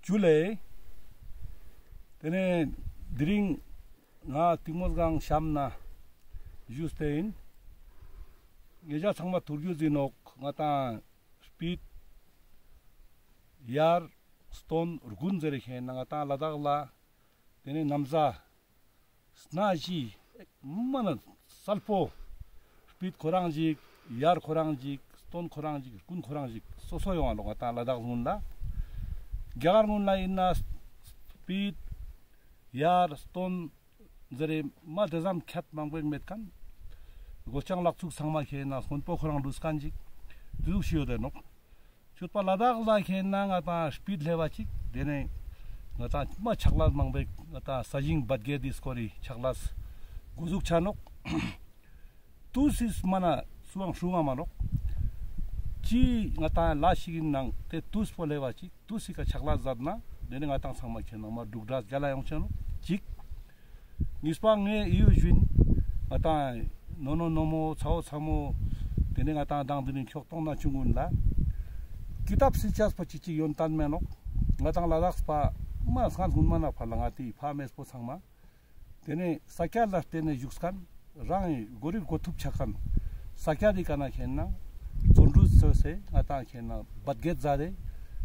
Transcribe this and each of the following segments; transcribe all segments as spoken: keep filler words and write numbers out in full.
ཇུ་ལེ། དེ་ནས་དེ་རིང་ང་གཏིང་མོ་སྒང་གཤམ་ན་བཞུགས་ཏེ་ཡིན། ཉེ་ཞ་ཚང་མ་ཐུགས་རྒྱུས་ཡིན་ནོག། ང་ཏང་སྤིད་ཡར་སྟོན་དགུན་ཟེར་ཁན་ན་ང་ཏང་ལ་དྭགས་ལ་དེ་ནས་ན་བཟའ་སྣ་བཞི་མ་ན་སལ་པོ། སྤིད་ཁོ་རང་ཞིག། ཡར་ཁོ་རང་ཞིག། སྟོན་ཁོ་རང་ཞིག། དགུན་ཁོ་རང་ཞིག་སོ་སོ་ཡོང་བ་ནོག། ང་ཏང་ལ་དྭགས་སྔོན་ལ། རྒྱ་གར་སྔོན་ལ་ཡིན་ན་སྤིད་ཡར་སྟོན་ཟེར་རེ་མ་དེ་ཙམ་ཁྱད་མང་པོ་མེད་ཁན། སྒོ་ལྕང་ལག་ཚུགས་ཚང་མ་ཁེ་ན་སྔོན་པོ་ཁོ་རང་འདུས་ཁན་ཞིག། དེ་ཟུག་ཤིག་ཡོད་དེ་ནོག། ཁྱོད་པ་ལ་དྭགས་ལ་ཁེ་ན་ང་ཏང་སྤིད་ལེབ་བ་ཅིག། དེ་ནས་ང་ཏང་མ་ཆག་ལས་མང་པོ་ང་ཏང་ས་ཞིང་བད་གེ་དི་སྐོར་རི་ཆག་ལས་འགོ་ཟུག་ཆ་ནོག། ཏུས་སི་མ་ན་སུའང་ཧྲུང་ང་མ་ནོག། ཅི་ང་ཏང་ལ་ཞིག་ཡིན་ནང་དེ་ཏུས་པོ་ལེབ་བ་ཅིག། ཏུས་སི་ཀ་ཆག་ལས་ཟད་ན་དེ་ནས་ང་ཏང་ཚང་མ་ཁེ་ན་མ་འབྲུག་སྒྲ་རྒྱལ་ལ་ཡོང་ཆ་ནོག་ཅིག། གཉིས་པ་ངས་ཡིའུ་ཞུན། ང་ཏང་ནོ་ནོ་ནོ་མོ་ཚ་བོ་ཚ་མོ། དེ་ནས་ང་ཏང་དང་དེ་རིང་ཁྱོག་ཐོང་ན་ཆུང་གུན་ལ། ཀི་ཏབ་སི་ཆས་པོ་ཅི་ཅིག་ཡོན་ཏན་མེ་ནོག། ང་ཏང་ལ་དྭགས་པ་མ་སྔན་སྔུན་མ་ན་ཕར་ལ་ང་ཏི་ཕ་མེས་པོ་ཚང་མ། དེ་ནས་ས་སྐྱ་ལ་བརྟེན་ནས་བཞུགས་ཁན། རང་གི་གོ་རིག་གོ་ཐུབ་ཆ་ཁན། ས་སྐྱ་དེ་ཀ་ན་ཁེ་ན་བརྩོན་འགྲུས་ཚོས་སེ་ང་ཏང་ཁེ་ན་བད་གེ་ཛད་དེ།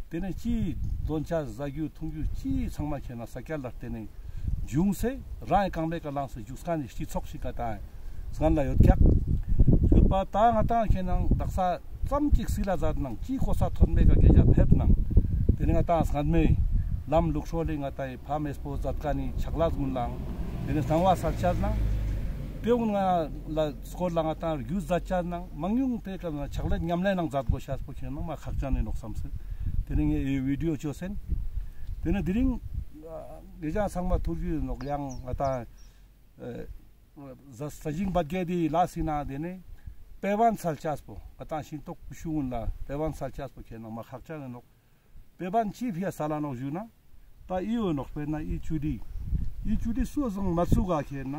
དེ་ནས་ཅི་དོན་ཆ་ཟ་རྒྱུ་འཐུང་རྒྱུ་ཅི་ཚང་མ་ཁེ་ན་ས་སྐྱ་ལ་བརྟེན་ནས་བྱུང་སེ་རང་གི་རྐང་པའི་ཀ་ལངས་སེ་བཞུགས་ཁན་ནི་སྤྱི་ཚོགས་ཤིག་ང་ཏང་སྔན་ལ་ཡོད་ཀྱག། ཡོད་པ་ད་ང་ཏང་ཁེ་ན་དག་ས་ཙམ་ཅིག་སི་ལ་ཛད་ནང་ཅི་གོ་ས་ཐོན་མེད་ཀ་གེ་ཞག་ཕེབས་ནང་། དེ་ནས་ང་ཏང་སྔན་མའི་ལམ་ལུགས་སྲོལ་ལས་ང་ཏང་ཕ་མེས་པོ་ཛད་ཁན་ནི་ཆག་ལས་གུན་ལའང་དེ་ནས་གསང་བ་སལ་ཆ་ནང་དེ་གུན་ང་ལ་སྐོར་ལ་ང་ཏང་རྒྱུས་ཛད་ཆ་ནང་མང་ཉུང་དེ་ཀ་ན་ཆག་ལས་ཉམས་ལེན་ནང་ཛད་གོ་ཤེས་པོ་ཁེ་ན་མ་ཁག་ཅན་ནི་ནོག་བསམ་སེ། དེ་ནས་ངས་ཨེ་བི་ཌིའོ་ཅོས་ཨིན། དེ་ནས་དེ་རིང་ཉེ་ཞ་ཚང་མ་ཐུགས་རྒྱུས་ཡིན་ནོག། ཡང་ང་ཏང་ཨེ་ས་ས་ཞིང་བད་གེ་དི་ལ་སི་ན་དེ་ནས་དཔེ་བན་སལ་ཆས་པོ་ང་ཏང་ཤིང་ཏོག་ཀུ་ཤུ་གུན་ལ་དཔེ་བན་སལ་ཆས་པོ་ཁེ་ན་མ་ཁག་ཅན་ཡིན་ནོག། དཔེ་བན་ཅི་ཕི་ཡ་སལ་ལ་ནོག་ཞུ་ན། ད་ཨི་ཡོད་ནོག། དཔེར་ན་ཨི་ཅུ་ལི། ཨི་ཅུ་ལི་སུ་བཟང་མ་ཚུགས་ག་ཁེ་ན།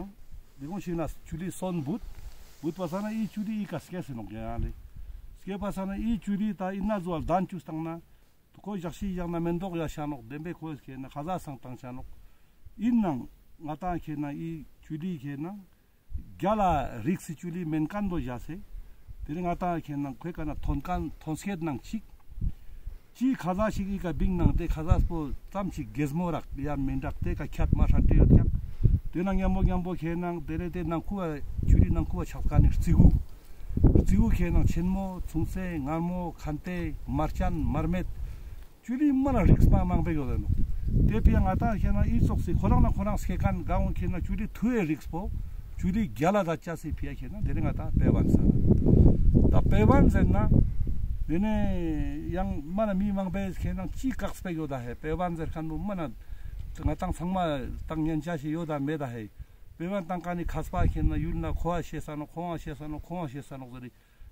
དེ་གོང་ཞིག་ན་ཅུ་ལི་སོན་བུད། བུད་པ་ས་ན་ཨི་ཅུ་ལི་ཨི་ཀ་སྐྱེས་སེ་ནོག་ཡ་ལེ། སྐྱེས་པ་ས་ན་ཨི་ཅུ་ལི་ད་ཨི་ན་ཟུ་བ་ལྡན་ཅུ་སྟངས་ན། ཁོ་ཞག་ཤི་ཞག་ན་མེན་ཏོག་ཡ་ཤ་ནོག། བདེན་པའི་ཁོ་ཁེ་ན་ཁ་ཟས་སང་བཏང་ཤ་ནོག། ཨིན་ནང་ང་ཏང་ཁེ་ན་ཨི་ཅུ་ལི་ཁེ་ན། རྒྱ་ལ་རིགས་སི་ཅུ་ལི་མེན་ཁན་བོ་བཞག་སེ། དེ་རིང་ང་ཏང་ཁེ་ན་ཁོའི་ཀ་ན་ཐོན་ཁན་ཐོན་སྐྱེད་ནང་ཅིག། ཅི་ཁ་ཟས་ཤིག་ཨི་ཀ་བིང་ནང་དེ་ཁ་ཟས་པོ་ཙམ་ཅིག་རྒྱལ་མོ་རག་ཡ་མིན་རག་དེ་ཀ་ཁྱད་མ་ཧྲན་ཏེ་ཡོད་ཀྱག། དེ་ན་མཉམ་པོ་མཉམ་པོ་ཁེ་ན་དེ་རེ་དེ་ནང་ཁུ་བ་ཅུ་ལི་ནང་ཁུ་བ་ཆགས་ཁན་ནི་རྩི་གུ། རྩི་གུ་ཁེ་ན་ཆེན་མོ་ཆུང་ཚེ་མངར་མོ་ཁན་ཏེ་མར་ཅན་མར་མེད། ཅུ་ལི་མ་ན་རིགས་མ་མང་པོ་ཡོད་ནོག། དེ་ཕི་ཡ་ང་ཏང་ཁེ་ན་ཨི་ཙོགས་སི་ཁོ་རང་ན་ཁོ་རང་སྐྱེ་ཁན་ག་འོང་ཁེ་ན་ཅུ་ལི་ཐུ་བའི་རིགས་པོ་ཅུ་ལི་རྒྱ་ལ་ད་ཅ་སི་ཕི་ཡ་ཁེ་ན་དེ་རིང་ང་ཏང་དཔེ་བན་ས་ན། ད་དཔེ་བན་ཟེར་ན་དེ་ནས་ཡང་མ་ན་མི་མང་པོས་ཁེ་ན་ཅི་ཀག་སྤེ་ཡོད་ད་ཧེ། དཔེ་བན་ཟེར་ཁན་བོ་མ་ན་ང་ཏང་ཚང་མ་ཏང་ཉན་ཅ་ཞིག་ཡོད་ད་མེད་ད་ཧེ། དཔེ་བན་ཏང་ཁན་ནི་ཁས་པ་ཁེ་ན་ཡུལ་ན་ཁོ་བ་ཤེས་ས་ནོག། ཁོང་བ་ཤེས་ས་ནོག། ཁོང་བ་ཤེས་ས་ནོག་ཟེར་རེ།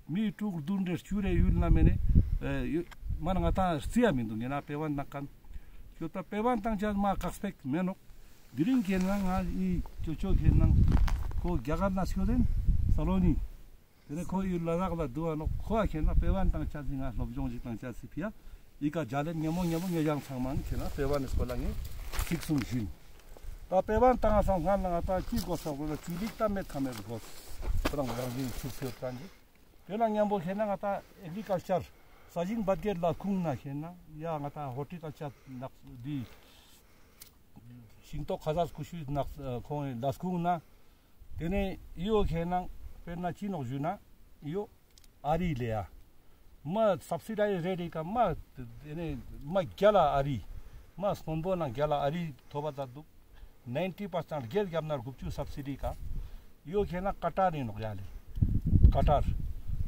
མི་དྲུག་བདུན་རེ་བཅུ་རེ་ཡུལ་ན་མེ་ནེ། ཨེ་ཡུ་མ་ན་ང་ཏང་རྩི་ཡ་མི་འདུག་ངེ་ན་དཔེ་བན་ཏང་ཁན། ཁྱོད་ད་དཔེ་བན་ཏང་ཆ་མ་ཀག་སྤེ་མེ་ནོག། དེ་རིང་ཁེ་ན་ང་ཨི་ཅོ་ཅོ་ཁེ་ན་ཁོ་རྒྱ་གར་ན་སྐྱོད་དེན་ས་ལོ་ནི། དེ་ནས་ཁོ་ཡུལ་ལ་དྭགས་ལ་འདུག་ག་ནོག། ཁོ་ཨ་ཁེ་ན་དཔེ་བན་ཏང་ཆ་སི་ང་སློབ་སྦྱོང་ཞིག་ཏང་ཆ་སི་ཕི་ཡ། ཨི་ཀ་ཇ་ལེན་ཉེ་མོ་ཉེ་མོ་ཉེ་ཞ་ཚང་མ་ཁེ་ན་དཔེ་བན་ནི་སྐོར་ལ་ངས་ཚིག་གསུམ་ཞུན། ད་དཔེ་བན་ཏང་ང་སང་སྔན་ལ་ང་ཏང་ཅི་དགོས་ས་དགོས་ལ་ཅུ་ལི་ཏ་མེད་ཁ་མེད་དགོས། ཁོ་རང་རང་བཞིན་ཚུགས་ཡོད་ཀྱང་གི། དེ་ན་མཉམ་པོ་ཁེ་ན་ང་ཏང་ཨེག་རི་ཀལ་ཅར་ས་ཞིང་བད་གེ་ལ་ཁུངས་ན་ཁེ་ན་ཡ་ང་ཏང་ཧོར་ཊི་ཀལ་ཅར་ནགས་འདི་ཤིང་ཏོག་ཁ་ཟས་ཀུ་ཤུ་ནགས་ཁོང་ལ་ཁུངས་ན། དེ་ནས་ཡོ་ཁེ་ན་དཔེར་ན་ཅི་ནོག་ཞུ་ན་ཡོ། ཨ་རི་ལེ་ཡ། མ་སབ་སི་ཌའི་རེཊ་ཀ་མ་དེ་ནས་མ་རྒྱལ་ལ་ཨ་རི། མ་སྔོན་པོ་ནང་རྒྱལ་ལ་ཨ་རི་ཐོབ་པ་ད་འདུག། ནའིན་ཊི་པར་སེནཊ་བརྒྱད་བརྒྱབ་ན་དགུ་བཅུ་སབ་སི་ཌི་ཀ། ཡོ་ཁེ་ན་ཀ་ཏར་ཡིན་ནོག་ཡ་ལེ། ཀ་ཏར།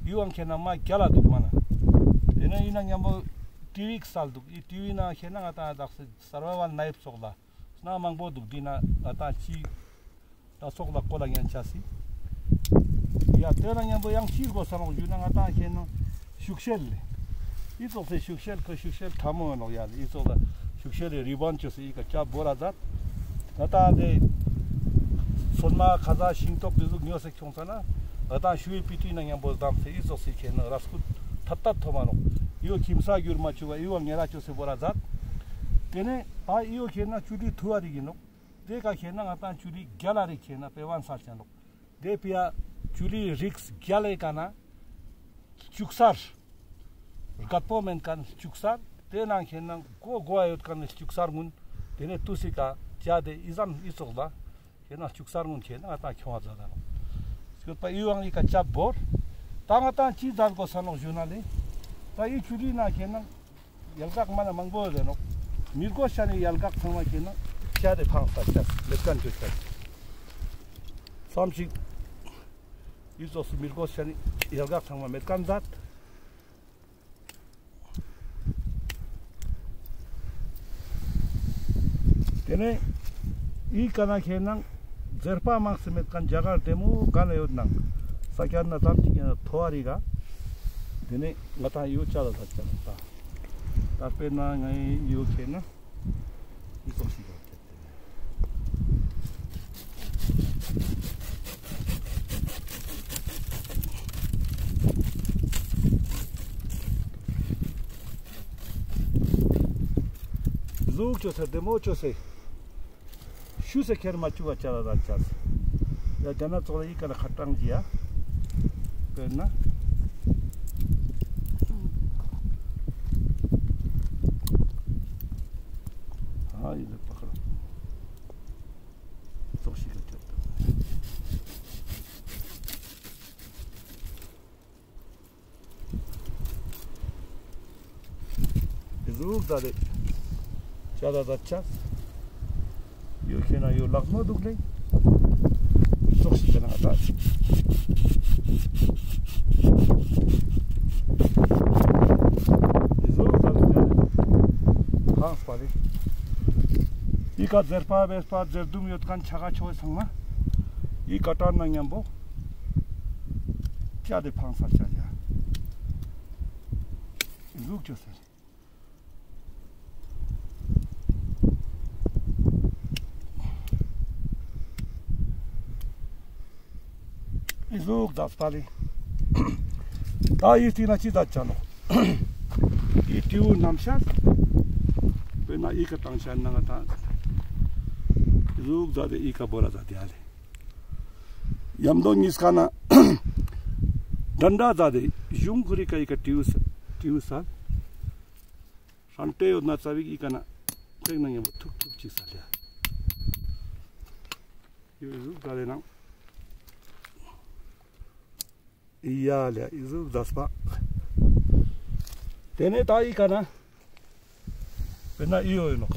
ཡོའང་ཁེ་ན་མ་རྒྱལ་ལ་འདུག་མ་ན། དེ་ནས་ཡིན་ན་མཉམ་པོ་ཊི་ཝི་ཀ་སལ་འདུག། ཨི་ཊི་ཝི་ན་ཁེ་ན་ང་ཏང་དག་ས་སར་ཝའི་ཝལ་ནའིབ་སོགས་ལ་སྣ་མང་པོ་འདུག། འདི་ན་ང་ཏང་ཅི། ད་སོགས་ལ་ཀོ་ལ་ཉན་ཆ་སི། ཡ་དེ་ལ་མཉམ་པོ་ཡང་ཅི་དགོས་ས་ནོག་ཞུ་ན་ང་ཏང་ཁེ་ན་ཤུག་ཤེལ་ལེ། ཨི་ཙོགས་སི་ཤུག་ཤེལ་ཁོ་ཤུག་ཤེལ་ཁ་མོ་ནོག་ཡ་ལེ། ཨི་ཙོགས་ལ་ཤུག་ཤེལ་ལེ་རི་བན་ཅོས་སི་ཨི་ཀ་ཅ་བོ་ར་ཛད། ང་ཏང་དེ་སོན་མ་ཁ་ཟས་ཤིང་ཏོག་དེ་ཟུག་ཉོས་སེ་ཁྱོང་ས་ན་ང་ཏང་ཤུའི་པི་ཏི་ན་མཉམ་པོ་བསྡམས་སེ་ཨི་ཙོགས་སི་ཁེ་ན་ར་སྐུད་ཐད་ཐད་ཐོབ་མ་ནོག། ཡོ་ཁྱིམ་ས་གྱུར་མ་ཆུ་བ་ཡོ་ངེ་ར་ཅོས་སི་བོ་ར་ཛད། ཏེ་ནེ་ད་ཨི་བོ་ཁེ་ན་ཅུ་ལི་ཐུ་བ་རིགས་ཨིན་ནོག། ཏེ་ཀ་ཁེ་ན་ང་ཏང་ཅུ་ལི་གྱལ་ལ་རིགས་ཁེ་ན་པེ་ཝན་སལ་ཆ་ནོག། ཏེ་ཕི་ཡ་ཅུ་ལི་རིགས་གྱལ་ལའི་ཀ་ནེ་ལྕུག་སར། རྒད་པོ་མེན་ཁན་ལྕུག་སར། ཏེ་ནང་ཁེ་ན་གོ་གོ་ཡོད་ཁན་ལྕུག་སར་གུན། ཏེ་ནེ་ཏུས་སི་ཀ་ཅ་ཏེ་ཨི་ཙམ་ཨི་ཙོགས་ལ། ཁེ་ན་ལྕུག་སར་གུན་ཁེ་ན་ང་ཏང་ཁྱོང་བ་ཛད་ད་ནོག། སྐྱོད་པ་ཨི་བོའང་ཨི་ཀ་ཅབ་བོར། ད་ང་ཏང་ཅི་ཛད་གོས་ས་ནོག་ཞུ་ན་ལེ། ད་ཨི་ཅུ་ལི་ནང་ཁེ་ན་ཡལ་ག་མ་ན་མང་པོ་ཡོད་ནོག། མི་གོས་ཤ་ནི་ཡལ་ག་ཚང་མ་ཁེ་ན་ཅ་ཏེ་ཕངས་ས་ཆ་མེད་ཁན་ཅོ་ཆ། ཙམ་ཞིག་ཨི་ཙོགས་སུ་མི་གོས་ཤ་ནི་ཡལ་ག་ཚང་མ་མེད་ཁན་ཛད། ཏེ་ནེ་ཨི་ཀ་ནེ་ཁེ་ན་ཛེར་པ་མང་སེ་མེད་ཁན་ཇ་ག་རྡེ་མོ་ག་ནེ་ཡོད་ནང་ས་ཀྱད་ན་ཙམ་ཅིག་ཡང་ཐོ་བ་རིགས་ག། ཏེ་ནེ་ང་ཏང་ཡོ་ཅ་ལ་ད་ཅ་ལ་ད། ད་དཔེར་ན་ང་ཡོ་ཁེ་ན་ཨི་ཙོགས་ཤིག་ཡོད་ཁེ་ཏེ་ནེ། ཟུག་ཅོས་སེ་རྡེ་མོ་ཅོས་སེ། ཤུ་སེ་ཁྱེར་མ་ཅུག་ག་ཅ་ལ་ད་ཅ་སེ། ཡ་ཏེ་ན་ཙོགས་ལ་ཨི་ཀ་ལ་ཁ་ཏང་ཅི་ཡ། དཔེར་ན། ཨ་ཨི་ལེ་པ་ཁ་ར། ཙོགས་ཤིག་ག་ཅ་ལ་ད། ཨི་ཟུག་ད་ལེ། ཅ་ད་ད་ཅ། ཡོ་ཁེ་ན་ཡོ་ལག་མོ་དུག་ལེ། ཙོགས་ཤིག་ཏེ་ན་ད། ཨི་ཟུག་ད་ལེ་ཅ་ལེ། ཧང་སྤ་ལེ། ཨི་ཀ་ཛེར་པ་བེས་པ་ཛེར་དུམ་ཡོད་ཁན་ཆ་ག་ཆོ་ཚང་མ། ཨི་ཀ་ཏང་ན་ཉམ་པོ། ཅ་ཏེ་ཕངས་ས་ཆ་ཡ། ཟུག་ཅོས་སེ། ཨི་ཟུག་ཛད་པ་ལེ། ད་ཨི་སྟིང་ན་ཅི་ཛད་ཆ་ནོག། ཨི་ཏིའུ་ནམ་ཤར། དཔེར་ན་ཨི་ཀ་ཏང་ཆ་ན་ང་ཏང་ཨི་ཟུག་ཛད་དེ་ཨི་ཀ་བོ་ར་ཛད་དེ་ཨ་ལེ། ཡམ་དོ་ཉིས་ཀ་ན་དྲན་དྲ་ཛད་དེ་གཞུང་ཁོ་རི་ཀ་ཨི་ཀ་ཏིའུ་ས་ཏིའུ་ས། ཧྲན་ཏེ་ཡོད་ན་ཙ་བིག་ཨི་ཀ་ན་ཐེག་ན་ཉམ་པོ་ཐུག་ཐུག་ཅིག་ས་ལེ། ཡོ་ཨི་ཟུག་ཛད་དེ་ནང་། ཡ་ལེ་ཨི་ཟུག་ཛད་པ། ཏེ་ནེ་ད་ཨི་ཀ་ན། དཔེར་ན་ཨི་ཡོ་ཨིན་ནོག།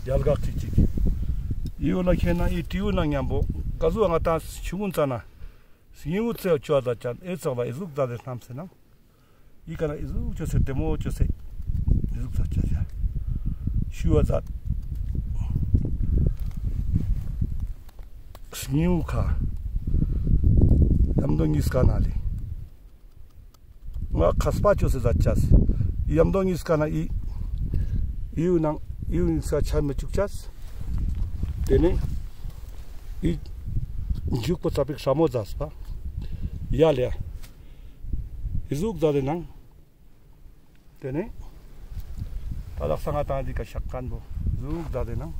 ཡལ་ག་ཅིག་ཅིག། ཨི་ཡོ་ན་ཁེ་ན་ཨི་ཏིའུ་ན་ཉམ་པོ་ག་ཟུག་ང་ཏང་ཆུ་མུན་ཙ་ན། སྙིང་བོ་ཙེ་ཅོ་ཛད་ཅན་ཨེ་ཙོགས་ལ་ཨི་ཟུག་ཛད་དེ་སྣམས་སེ་ན། ཨི་ཀ་ན་ཨི་ཟུག་ཅོས་སེ་རྡེ་མོ་ཅོས་སེ། ཨི་ཟུག་ཛད་ཅན་ཡ། ཤུ་བ་ཛད། སྙིང་བོ་ཁ། ཡམ་དོ་ཉིས་ཀ་ན་ལེ། ང་ཁ་སྤ་ཅོས་སེ་ཛད་ཅས། ཡམ་དོ་ཉིས་ཀ་ན་ཨི། ཨི་ཡུ་ནང་ཨི་ཡུ་ཉིས་ཀ་ཆ་མི་ཅུག་ཅས། ཏེ་ནེ་ཨི་མཇུག་པོ་ཙ་པིག་ཧྲ་མོ་ཛད་པ། ཡ་ལེ། ཨི་ཟུག་ཛད་དེ་ནང་། ཏེ་ནེ་ད་ལག་ས་ང་ཏང་འི་ཀ་ཤག་ཁན་བོ་ཟུག་ཛད་དེ་ནང་།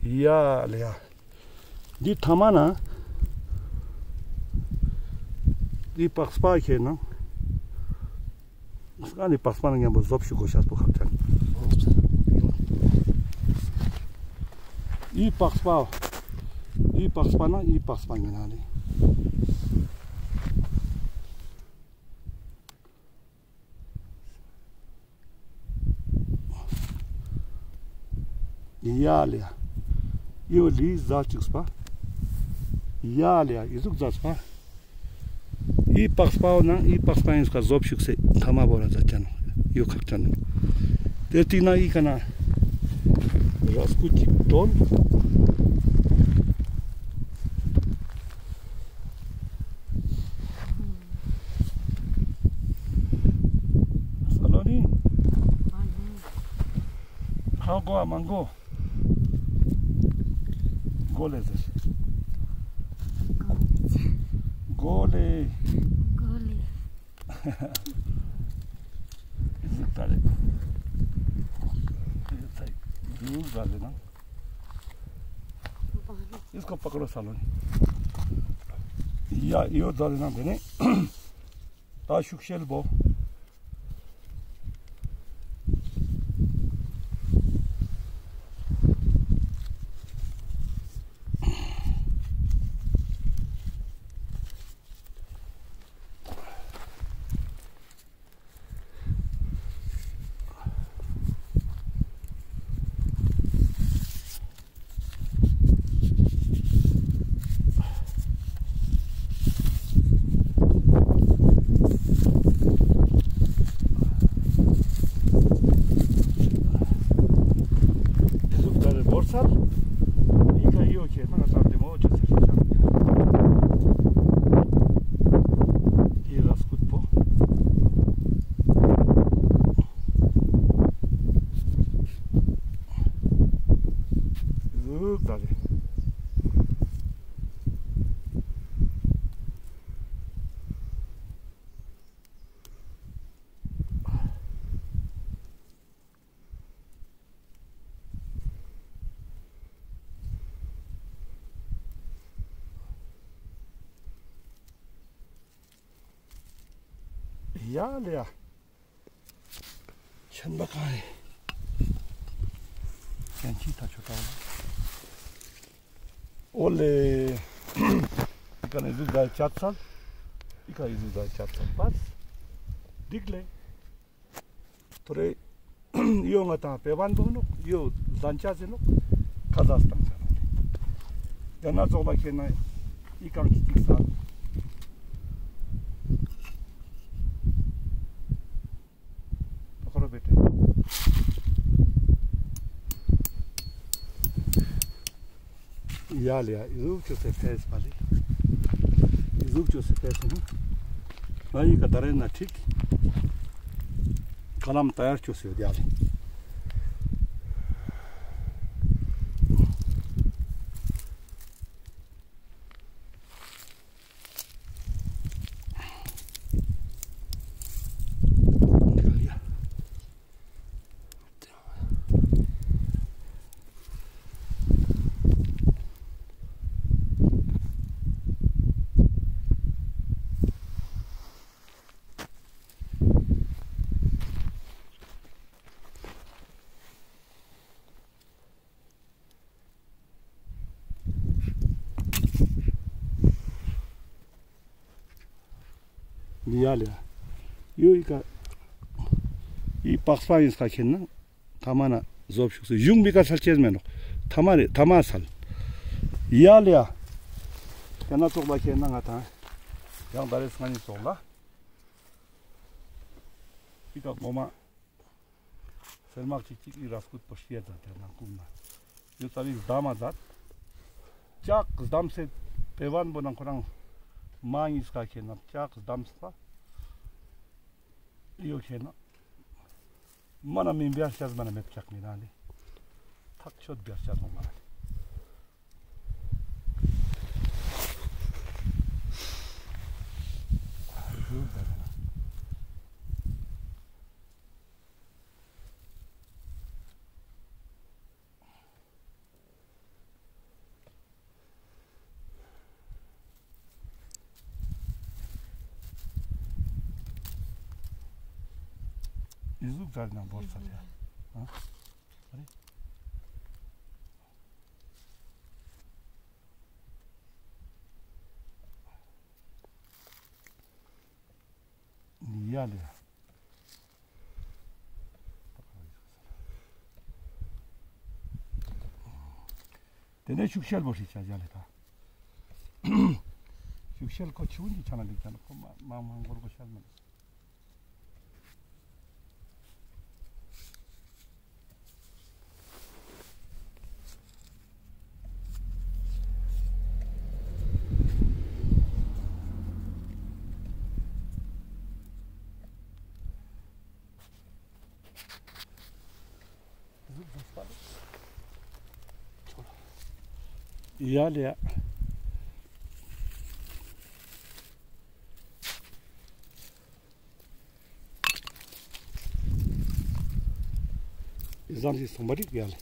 ཡ་ལེ་ཡ། འི་ཐ་མ་ན་འི་པགས་པ་ཁེ་ན། སྔ་ནི་པགས་པ་ན་ཉམ་པོ་ཟོབ་ཤུ་གོ་ཤེས་པོ་ཁག་ཅན། འི་པགས་པ། འི་པགས་པ་ན་འི་པགས་པ་ཉེ་ན་ནི། ཡ་ལེ་ཡ། འི་བོ་ལི་ཛད་ཅུགས་པ། ཡ་ལེ་ཡ་འི་ཟུག་ཛད་པ། འི་པགས་པའོ་ན་འི་པགས་པ་ཨིན་སྐ་ཟོབ་ཤུགས་སེ་ཐ་མ་བོ་ར་ཛད་ཅན་ཡོ་ཁག་ཅན། ཏེ་སྟིང་ན་འི་ཀ་ན་ར་སྐུ་ཅིག་དོན། ས་ལོ་ནི། ཁ་གོ་ཨ་མང་གོ། གོ་ལེ་ཟེར། གོ་ལེ། གོ་ལེ། ཨི་ཟུག་ད་ལེ། ཨི་ཟུག་ད་ལེ་ན། ཨིས་ཀོ་པ་ཀ་རོ་ས་ལོ་ནི། ཡ་ཡོ་ད་ལེ་ན་དེ་ནི། ད་ཤུགས་ཤེལ་བོ། ཨི་ཟུག་ད་རེ་བོར་ཚར། ཨི་ཁ་ཡོ་ཁྱེར་ན་ང་ཚང་བདེ་མོ་ཅོ་ཟེར་ཤེས་ཤག་ཨི་ར་སྐུད་པོ། ཟུག་ད་རེ། ཡ་ལེ་ཡ། ཆེན་པ་གང་ཡིན། ཡང་ཅི་ད་ཆོ་ད་འོ་ལེ། ཨི་ཀ་ནེ་ཟུག་ཟ་ཅད་ཚར། ཨི་ཀ་ཨི་ཟུག་ཟ་ཅད་ཚར་པས། འགྲིག་ལེ། ཐོ་རེ། ཡོ་ང་དང་པེ་བན་བོ་ནོག་ཡོ་ཟན་ཅ་ཟེར་ནོག་ཁ་ཟས་བཏང་ཟེར་ནོག་ཡང་ན་ཙོགས་ལ་ཁེ་ན་ཨི་ཀ་གི་ཅིག་ས། ཁོ་རོ་བེ་ཏེ། ཡ་ལེ་ཡ། ཨི་ཟུག་ཅོས་ཏེ་ཕེས་པ་ལེ། ཨི་ཟུག་ཅོས་ཏེ་ཕེས་ནོ། ང་ཨི་ཀ་ད་རེ་ན་ཁྲིག་ཁ་ལམ་ཏ་ཡར་ཅོས་ཡོད་ཡ་ལེ། ཡ་ལེ། ཡོ་ཨི་ཀ་ཨི་པགས་པ་ཨིན་ས་ཁེ་ན་ཐ་མ་ན་ཟོབ་ཤུགས་སུ་ཞུང་མི་ཀ་སལ་ཅེས་མེད་ནོག་ཐ་མ་རེ་ཐ་མ་སལ། ཡ་ལེ་ཡ། ཁེ་ན་ཙོགས་ལ་ཁེ་ན་ང་དང་ཡང་ད་རེས་ང་ནི་ཙོགས་ལ་ཨི་ཀ་གོ་མ། སེར་མག་ཅིག་ཅིག་ཨི་ར་སྐུད་པོ་ཤེས་ད་དེ་ན་ཀུམ་ན། ཡོ་ཙ་བིག་ཟླ་མ་ཟད། ལྕགས་བསྡམས་སེ་པེ་བན་བོ་ནང་ཁོ་རང་མ་ཉིས་ཀ་ཁེ་ན་ལྕགས་བསྡམས་པ། ཡོ་ཁེ་ན། མ་ན་མི་བེར་ཤ་མ་ན་མེད་ལྕགས་མི་ན་ལེ། ཐག་ཆོད་བེར་ཤ་ནོ་མ་ན་ལེ། ཨི་ཟུག་ཟ་ན་བོར་ས་ལེ། ཨ་རེ། ཡ་ལེ། དེ་ནས་ཤུགས་ཤེལ་བོ་ཞིག་བྱ་ཡ་ལེ་ད། ཤུགས་ཤེལ་ཁོ་ཆུ་བོ་འདི་ཆ་ན་འདི་ཆ་ན་ཁོ་མ་མ་མ་འགོར་གོ་ཤེལ་མ། ཡ་ལེ་ཡ། ཨི་ཟང་ཞིག་སོང་པ་རིག་ཡ་ལེ།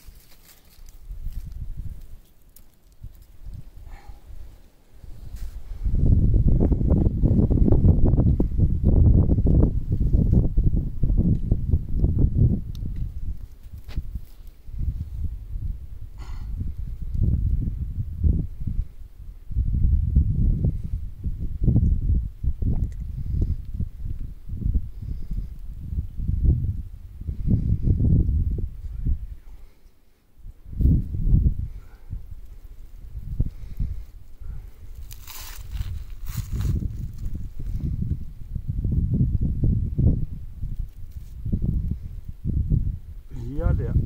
ཡ་ལེ་ཡ།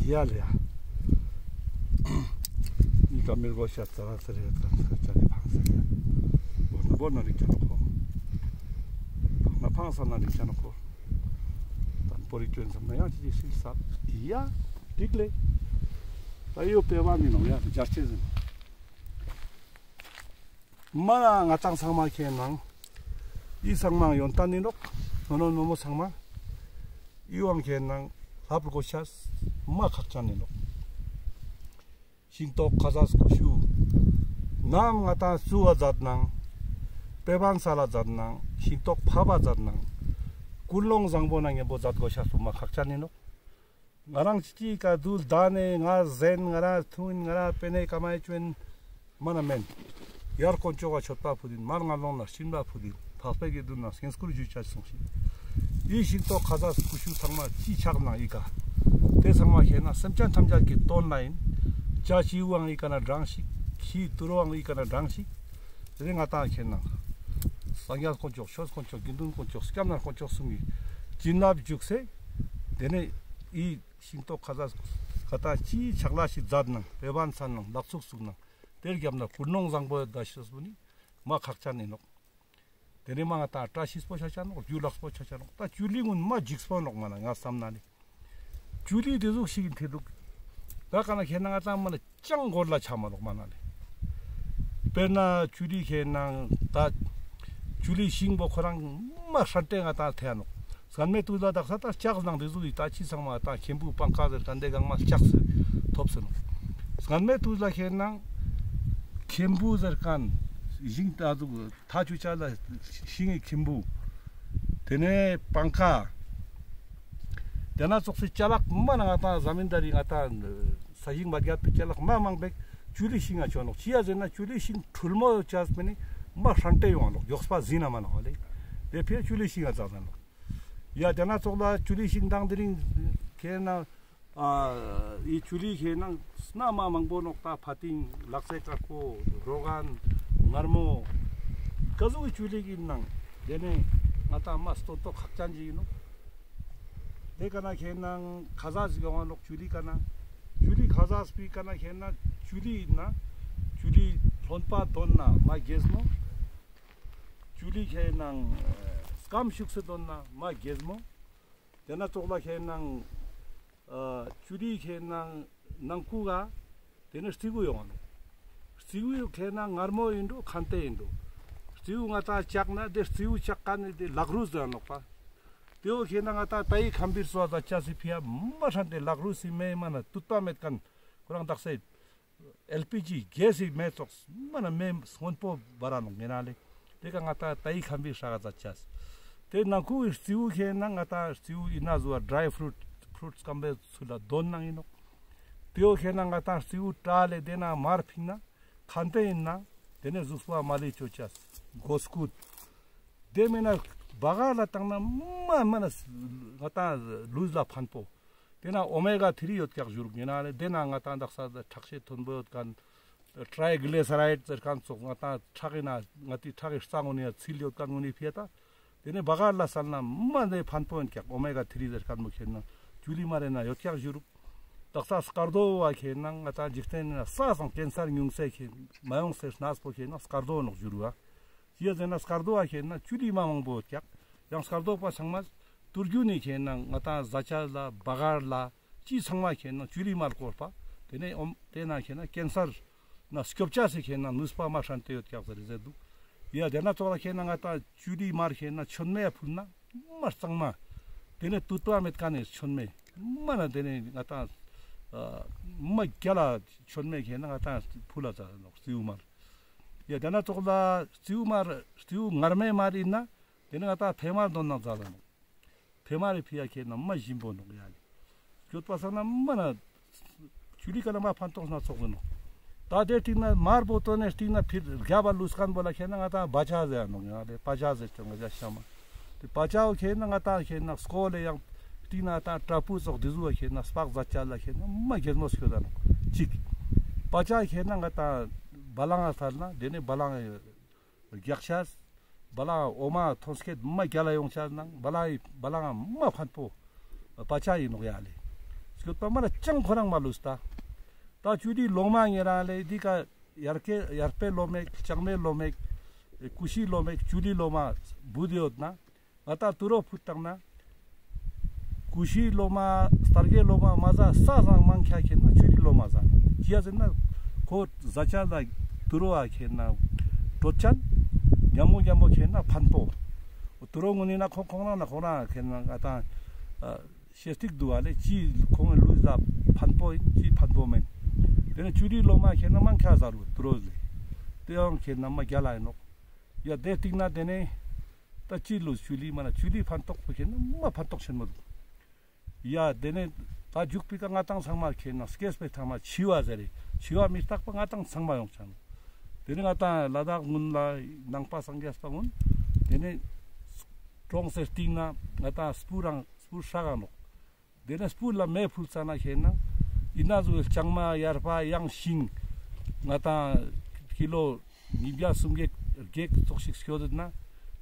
ཡ་ལེ་ཡ། ཨི་ཀ་མི་རྒོ་ཤ་ཙ་ར་ཙ་རེ་ཙ་ཙ་ཙ་ནི་ཕང་ས་ཡ། བོ་ན་བོ་ན་རིག་ཅན་ཁོ། ཕང་ན་ཕང་ས་ན་རིག་ཅན་ཁོ། ཏན་པོ་རིག་ཅན་ས་ན་ཡང་ཅི་ཅི་སིལ་ས། ཡ། ཏིག་ལེ། ད་ཡོ་པེ་བ་ནི་ནོ་ཡ་ཇར་ཅེ་ཟིན། མ་ང་ཏང་ཚང་མ་ཁེ་ནང་། ཨི་ཚང་མ་ཡོན་ཏན་ནི་ནོག་ནོ་ནོ་ནོ་མོ་ཚང་མ། ཨི་ཝང་ཁེ་ནང་ལྷབ་རྒོ་ཤ་མ་ཁག་ཅན་ནི་ནོག་ཤིང་ཏོག་ཁ་ཟས་ཀུ་ཤུ། ནམ་ང་ཏང་བཙུགས་པ་མཛད་ནང་། དཔེ་བན་ས་ལ་མཛད་ནང་། ཤིང་ཏོག་ཕབ་པ་མཛད་ནང་། ཀུན་སློང་བཟང་པོ་ནང་ཉམ་པོ་མཛད་དགོས་ཤ་སུ་མ་ཁག་ཅན་ནི་ནོག་ང་རང་ཅི་ཅི་ཀ་དུལ་ད་ནེ་ང་ཟན་ང་རང་ཐུན་ང་རང་པེ་ནེ་ཀ་མ་ཡེ་ཅུན་མ་ན་མེན། ཡར་དཀོན་མཆོག་ག་མཆོད་པ་ཕུལ་དིན། མར་ངན་སློང་ན་སྦྱིན་པ་ཕུལ་དིན། ཐག་པའི་གི་དུན་ན་སྙན་སྐུར་ཞུ་ཅ་སོང་ཞིག་ཨི་ཤིང་ཏོག་ཁ་ཟས་ཀུ་ཤུ་ཚང་མ་ཅི་ཆག་ནང་ཨི་ཀ་དེ་ཚང་མ་ཁེ་ན་སེམས་ཅན་ཐམས་ཅད་ཀྱི་དོན་ལ་ཨིན། ཅ་ཅི་ཝང་ཨི་ཀ་ན་འབྲང་ཞིག་ཁྱི་ཏུ་རོ་ཝང་ཨི་ཀ་ན་འབྲང་ཞིག་དེ་ནེ་ང་ཏང་ཁེ་ན་སངས་རྒྱས་དཀོན་མཆོག་ཆོས་དཀོན་མཆོག་དགེ་འདུན་དཀོན་མཆོག་སྐྱབས་གནས་དཀོན་མཆོག་གསུམ་གྱི་བྱིན་རླབས་འཇུག་སེ། དེ་ནེ་ཨི་ཤིང་ཏོག་ཁ་ཟས་ཁ་ཏང་ཅི་ཆག་ལ་ཞིག་མཛད་ནང་དཔེ་བན་ས་ནང་ལག་ཚུགས་ཚུགས་ནང་དེ་རྒྱབ་ན་ཀུན་སློང་བཟང་པོ་ཡོད་ད་ཤོས་པོ་ནི་མ་ཁག་ཅན་ནི་ནོག་དེ་ནེ་མ་ང་ཏང་བཀྲ་ཤིས་པོ་ཆ་ཆ་ནོག་རྒྱུ་ལགས་པོ་ཆ་ཆ་ནོག་ད་ཅུ་ལི་གུན་མ་འཇིགས་པོ་ནོག་མ་ན་ང་བསམ་ན་ནི། ཅུ་ལི་དེ་ཟུག་ཞིག་ཨིན་ཐེ་འདུག་ད་ཀ་ན་ཁེ་ན་ང་ཏང་མ་ན་ཅང་གོར་ལ་ཆ་མ་ལོག་མ་ན་ལེ། དཔེར་ན་ཅུ་ལི་ཁེ་ན་ད་ཅུ་ལི་ཤིང་པོ་ཁོ་རང་མ་ཧྲན་ཏེ་ང་ཏང་ཐེ་ནོག་སྔན་མའི་དུས་ལ་དག་ས་ད་ལྕགས་ནང་དེ་ཟུག་ཡི་ད་ཅི་ཚང་མ་ད་ཁེམ་བུ་པང་ཁ་ཟེར་ག་འདེ་གང་མ་ལྕགས་སུ་ཐོབ་སོ་ནོག་སྔན་མའི་དུས་ལ་ཁེ་ན་ཁེམ་བུ་ཟེར་གན་ཤིང་ད་ཟུག་ཐ་ཆུ་ཆ་ལ་ཤིང་ངི་ཁེམ་བུ། དེ་ནེ་པང་ཁ། དེ་ན་ཙོགས་སི་ཅ་ལག་མ་ན་ང་ཏང་ཟ་མིན་ད་རི་ང་ཏང་ས་ཞིང་མ་རྒྱབ་པའི་ཅ་ལག་མ་མང་པོ་ཅུ་ལི་ཤིང་ང་ཆོ་ནོག་ཅི་ཡ་ཟེར་ན་ཅུ་ལི་ཤིང་འཁྲུལ་མོ་ཆ་སྤེ་ནི་མ་ཧྲན་ཏེ་ཡོང་ནོག་མགྱོགས་པ་ཟིན་ན་མ་ནོག་ལེ། དེ་ཕི་ཅུ་ལི་ཤིང་ང་ཛ་ཟ་ནོག་ཡ་དེ་ན་ཙོགས་ལ་ཅུ་ལི་ཤིང་དང་དེ་རིང་ཁེ་ན། ཨ་ཨི་ཅུ་ལི་ཁེ་ནང་སྣ་མ་མང་པོ་ནོག་ད་ཕ་ཏིང་ལག་སེ་དཀར་པོ་རོ་གན་མངར་མོ་ཀ་ཟུག་གི་ཅུ་ལི་གི་ནང་དེ་ནེ་ང་ཏང་མ་སྟོན་ཏོ་ཁག་ཅན་ཅིག་ཨིན་ནོག་དེ་ཀ་ན་ཁེ་ནང་ཁ་ཟས་ཟིག་ཡོང་ང་ནོག་ཅུ་ལི་ཀ་ན་ཅུ་ལི་ཁ་ཟས་པི་ཀ་ན་ཁེ་ན་ཅུ་ལི་ཨིན་ན་ཅུ་ལི་ལྷོན་པ་དོན་ན་མ་རྒྱས་མོ། ཅུ་ལི་ཁེ་ནང་སྐམ་ཤུགས་སུ་དོན་ན་མ་རྒྱས་མོ། དེ་ན་ཙོགས་ལ་ཁེ་ནང་ཨ་ཅུ་ལི་ཁེ་ནང་ནང་ཁུག་ག་དེ་ནེ་རྩི་གུ་ཡོང་ང་ནོག་རྩི་གུ་ཁེ་ནང་མངར་མོ་ཨིན་འགྲོ་ཁན་ཏེ་ཨིན་འགྲོ། རྩི་གུ་ང་ཏང་བཅག་ན་དེ་རྩི་གུ་བཅག་ག་ནི་དེ་ལག་རུས་ཟེར་ནོག་པ། དེ་བོ་ཁེ་ནང་ང་ཏང་ཏ་ཡི་ཁམ་བིར་སོ་ཟ་ཆ་སི་ཕི་ཡ་མ་ཧྲན་ཏེ་ལག་རུས་སི་མེ་མ་ན་དུད་པ་མེད་ཁན་ཁོ་རང་དག་ས་ཨེལ་པི་ཇི་གེ་སི་མེ་ཙོགས་མ་ན་མེ་སྔོན་པོ་བ་ར་ནོག་ངེ་ན་ལེ། དེ་ཀ་ང་ཏང་ཏ་ཡི་ཁམ་བིར་ཧྲ་ག་ཛ་ཆ་སི། དེ་ནང་ཁུག་གི་རྩི་གུ་ཁེ་ནང་ང་ཏང་རྩི་གུ་ཨིན་ན་ཟུ་བ་ཌྲའི་ཕྲུཊ་ཕྲུཊ་སྐམ་པོའི་ཚུལ་ལ་དོན་ནང་ཨིན་ནོག་དེ་བོ་ཁེ་ནང་ང་ཏང་རྩི་གུ་བྲ་ལེ་དེ་ན་མར་ཕིང་ན་ཁན་ཏེ་ཨིན་ན་དེ་ནེ་ཟུགས་པོ་མ་ལི་ཅོ་ཆ་སི་གོ་སྐུད། དེ་མེན་ན་བ་ག་ལ་བཏང་ན་མ་མ་ན་ང་ཏང་ལུས་ལ་ཕན་པོ། དེ་ན་ཨོ་མེ་ག་ཐྲི་ཡོད་ཀྱག་ཞུ་རུག་ཡིན་ན་ལེ། དེ་ན་ང་ཏང་དག་ས་ཁྲག་ཤེད་མཐོན་པོ་ཡོད་ཁན་ཊྲའི་གི་ལི་སི་རའིཌ་ཟེར་ཁན་ཙོགས་ང་ཏང་ཁྲག་གི་ན་ང་ཏི་ཁྲག་གི་རྩ་ངོ་ནེ་ཚིལ་ཡོད་ཁན་ངོ་ནེ་ཕི་ཡ་ད། དེ་ནེ་བ་ག་ལ་སལ་ན་མ་ནེ་ཕན་པོ་ཡིན་ཀྱག་ཨོ་མེ་ག་ཐྲི་ཟེར་ཁན་མོ་ཁེ་ན་ཅུ་ལི་མ་རེ་ན་ཡོད་ཀྱག་ཞུ་རུག་དག་ས་སྐར་རྡོ་བ་ཁེ་ན་ང་ཏང་འཇིག་རྟེན་ན་ས་སང་ཀེན་སར་ཉུང་སེ་ཁེ་མ་ཡོང་སེ་གནས་པོ་ཁེ་ན་སྐར་རྡོ་ནོག་ཞུ་རུ་བ། ཅི་ཡ་ཟེར་ན་སྐར་རྡོ་བ་ཁེ་ན་ཅུ་ལི་མ་མང་པོ་ཡོད་ཀྱག་ཡང་སྐར་རྡོ་པ་ཚང་མ་ཏུར་རྒྱུ་ནི་ཁེ་ན་ང་ཏང་ཟ་ཆ་ལ་བ་ག་ལ་ ཅི་ཚང་མ་ཁེ་ན་ཅུ་ལི་མར་བསྐོར་པ། དེ་ནས་ཨོམ་དེ་ན་ཁེ་ན་ཀེན་སར་ན་སྐྱོབ་ཅེས་སི་ཁེ་ན་ནུས་པ་མ་ཧྲན་ཏེ་ཡོད་ཀྱག་ཟེར་ཟེར་འདུག། ཡ་དེ་ན་ཙོགས་ལ་ཁེ་ན་ང་ཏང་ཅུ་ལི་མར་ཁེ་ན་མཆོད་མེ་ཕུལ་ན་མ་གཙང་མ། དེ་ནས་དུད་པ་མེད་ཁན་ནི་མཆོད་མེ་མ་ན་དེ་ནས་ང་ཏང་མ་རྒྱལ་ལ་མཆོད་མེ་ཁེ་ན་ང་ཏང་ཕུལ་ལ་ཙ་ནོག་རྩིའུ་མར། ཡ་དེ་ན་ཙོགས་ལ་རྩིའུ་མར་རྩིའུ་ངར་མེ་མར་ཡིན་ན་དེ་ནས་ང་ཏང་ཕེ་མར་དོན་ན་ཙ་ལ་ནོག། ཕེ་མ་རི་ཕི་ཡ་ཁེ་ན་མ་ཞིམ་པོ་ནོག་ཡ་ལེ། སྐྱོད་པ་སང་ན་མ་ན་ཅུ་ལི་ཀ་ན་མ་ཕན་ཐོགས་སྣ་ཚོགས་ཡོད་ནོག། ད་དེ་སྟིང་ན་མར་བོ་ཏོ་ནས་སྟིང་ན་ཕིར་རྒྱབ་པ་ལུས་ཁན་བོ་ལ་ཁེ་ན་ང་ཏང་བ་ཅ་ཟེར་ནོག་ཡ་ལེ། བ་ཅ་ཟེར་ཏེ་ང་ཅ་ཤ་མ། དེ་བ་ཅ་བོ་ཁེ་ན་ང་ཏང་ཁེ་ན་སྐོལ་ལེ་ཡང་སྟིང་ན་ད་ཏྲ་པུ་ཙོགས་དེ་ཟུ་བ་ཁེ་ན་སྤགས་ཟ་ཅ་ལ་ཁེ་ན་མ་རྒྱལ་མོ་སྐྱོད་ད་ནོག་ཅིག། བ་ཅ་ཁེ་ན་ང་ཏང་བ་ལང་ང་ཐར་ན་དེ་ནས་བ་ལང་རྒྱག་ཤེས། བ་ལང་འོ་མ་ཐོན་སྐྱེད་མ་རྒྱལ་ལ་ཡོང་ཆ་ནང་བ་ལང་བ་ལང་མ་ཕན་པོ་བ་ཅ་ཡིན་ནོག་ཡ་ལེ། སྐྱོད་པ་མ་ལ་ཅང་ཁོ་རང་མ་ལུས་ད། ད་ཅུ་ལི་ལོ་མ་ཉེ་རང་ལེ་འདི་ཀ་ཡར་ཀེ་ཡར་པེ་ལོ་མེག་ལྕང་མའི་ལོ་མེག་ཀུ་ཤི་ལོ་མེག་ཅུ་ལི་ལོ་མ་བུད་ཡོད་ན། ང་ཏང་དུད་འགྲོ་ཕུད་བཏང་ན། ཀུ་ཤིའི་ལོ་མ་སྟར་གའི་ལོ་མ་མ་ཟ་ས་སང་མང་ཁྱ་ཁེ་ན་ཅུ་ལི་ལོ་མ་ཟ་ནོག། ཅི་ཡ་ཟེར་ན་ཁོ་ཟ་ཆ་ལ་དུད་འགྲོ་བ་ཁེ་ན་དྲོད་ཆན་ཉམ་མོ་ཉམ་མོ་ཁེ་ན་ཕན་པོ། དུད་འགྲོ་ངུན་ནི་ན་ཁོ་ཁོང་རང་ན་ཁོང་རང་ཁེ་ན་ང་ཏང་ཤེས་ཏིག་འདུག་བ་ལེ། ཅི་ཁོང་ལུས་ལ་ཕན་པོ་ཡིན་ཅི་ཕན་པོ་མེན། དེ་ནས་ཅུ་ལི་ལོ་མ་ཁེ་ན་མང་ཁྱ་ཟ་རུ་དུད་འགྲོ་ལེ། དེ་ཡང་ཁེ་ན་མ་རྒྱལ་ལ་ཡིན་ནོག། ཡ་དེ་སྟིང་ན་དེ་ནས་ད་ཅི་ལུས་ཅུ་ལི་མ་ན་ཅུ་ལི་ཕན་ཐོགས་པོ་ཁེ་ན་མ་ཕན་ཐོགས་ཆེན་མོ་འདུག། ཡ་དེ་ནས་ད་འཇུག་པའི་ཀ་ང་ཏང་ཚང་མ་ཁེ་ན་སྐྱེས་པའི་ཐ་མ་འཆི་བ་ཟེར་རེ། འཆི་བ་མི་རྟག་པ་ང་ཏང་ཚང་མ་ཡོང་ཆ་ནོག། དེ་ནས་ང་ཏང་ལ་དྭགས་ངུན་ལ་ནང་པ་སངས་རྒྱས་པ་ངུན་དེ་ནས་གྲོངས་སེ་སྟིང་ན་ང་ཏང་སྤུ་རང་སྤུ་ཧྲག་ག་ནོག། དེ་ནས་སྤུ་ལ་མེ་ཕུལ་ཙ་ན་ཁེ་ན་ཡིན་ན་ཟུ་ལྕང་མ་ཡར་པ་ཡང་ཤིང་ང་ཏང་ཀི་ལོ་ཉིས་བརྒྱ་སུམ་བརྒྱ་བརྒྱད་ཙོགས་ཤིག་སྐྱོད་དེ་ན་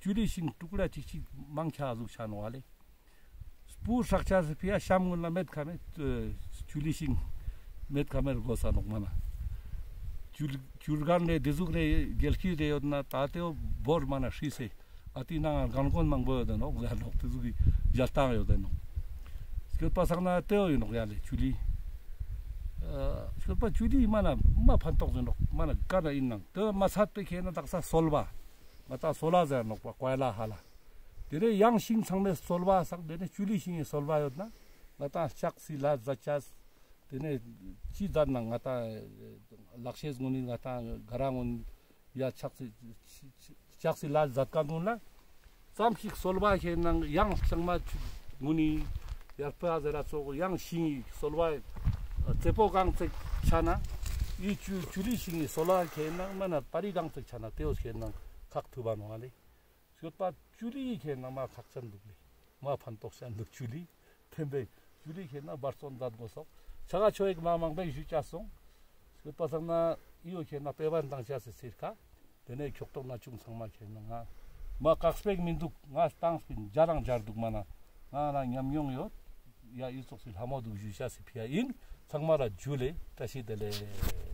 ཅུ་ལི་ཤིང་ཀྲུག་ཀྲ་ཅིག་ཅིག་མང་ཁྱ་ཟུག་ཆ་ནོག་བ་ལེ། སྤུ་ཧྲག་ཆ་སི་ཕི་ཡ་ཤམ་ངུན་ལ་མེད་ཁ་མེད་ཅུ་ལི་ཤིང་མེད་ཁ་མེད་དགོས་ས་ནོག་མ་ན། ཅུ་ཅུ་རྒན་རེ་དེ་ཟུག་རེ་རྒྱལ་ཁྱི་རེ་ཡོད་ན་ད་དེ་བོ་བོར་མ་ན་ཧྲི་སེ། ཨ་ཏི་ནང་རྒན་རྒོན་མང་པོ་ཡོད་དེ་ནོག་ཟེར་ནོག། དེ་ཟུག་གི་ཞལ་ཏང་ཡོད་དེ་ནོག། སྐྱོད་པ་སང་ན་དེ་བོ་ཡིན་ནོག་ཡ་ལེ་ཅུ་ལི། ཨ་སྐྱོད་པ་ཅུ་ལི་མ་ན་མ་ཕན་ཐོགས་ཟེར་ནོག་མ་ན་ག་ན་ཡིན་ནང་དེ་མ་ཚད་དེ་ཁེ་ན་དག་ས་སོལ་བ། ང་ཏང་སོལ་བ་ཟེར་ནོག་པ་ཀོའི་ལ་ཧ་ལ། དེ་ནས་ཡང་ཤིང་ཚང་མའི་སོལ་བ་སང་དེ་ནས་ཅུ་ལི་ཤིང་གི་སོལ་བ་ཡོད་ན་ང་ཏང་ལྕགས་སི་ལ་ཟ་ཆས། དེ་ནས་ཅི་ཟ་ན་ང་ཏང་ལག་ཤེས་ངུན་ནི་ང་ཏང་ག་ར་ངུན་ཡ་ལྕགས་སི་ལྕགས་སི་ལ་ཟ་ཀ་ངུན་ལ་ཙམ་ཞིག་སོལ་བ་ཁེ་ན་ཡང་ལྕང་མ་ངུན་ནི་ཡར་པ་ཟེར་ར་ཙོགས་ཡང་ཤིང་སོལ་བ་རྩེ་པོ་གང་ཚེག་ཆ་ན་ཡི་ཅུ་ཅུ་ལི་ཤིང་སོལ་བ་ཁེ་ན་མ་ན་པ་རི་གང་ཚེག་ཆ་ན་དེ་བོ་ཁེ་ན་ཁག་ཐུབ་པ་ནོག་ཨ་ལེ། སྐྱོད་པ་ཅུ་ལི་ཁེ་ན་མ་ཁག་ཅན་འདུག་ལེ། མ་ཕན་ཐོགས་ཅན་འདུག་ཅུ་ལི། ཐེན་པའི་ཅུ་ལི་ཁེ་ན་འབད་བརྩོན་མཛད་དགོས་སོག། ཆ་ག་ཆོས་ཡིག་མ་མང་པོ་ཞུ་ཅ་སོང་། སྐྱོད་པ་སང་ན་ཨི་བོ་ཁེ་ན་དཔེ་བན་དང་ཆ་སི་ཚིར་ཁ། དེ་ནས་ཁྱོག་ཏོག་ན་ཅུང་ཚང་མ་ཁེ་ན་ང་མ་ཀག་སྤེག་མི་འདུག། ང་སྟངས་པིན་འཇར་རང་འཇར་འདུག་མ་ན་ང་ན་ཉམས་མྱོང་ཡོད། ཡ་ཨི་ཙོགས་སི་ལྷ་མོ་འདུག་ཞུ་ཅ་སི་ཕི་ཡ་ཡིན། ཚང་མ་ལ་ཇུ་ལེ་བཀྲ་ཤིས་བདེ་ལེགས།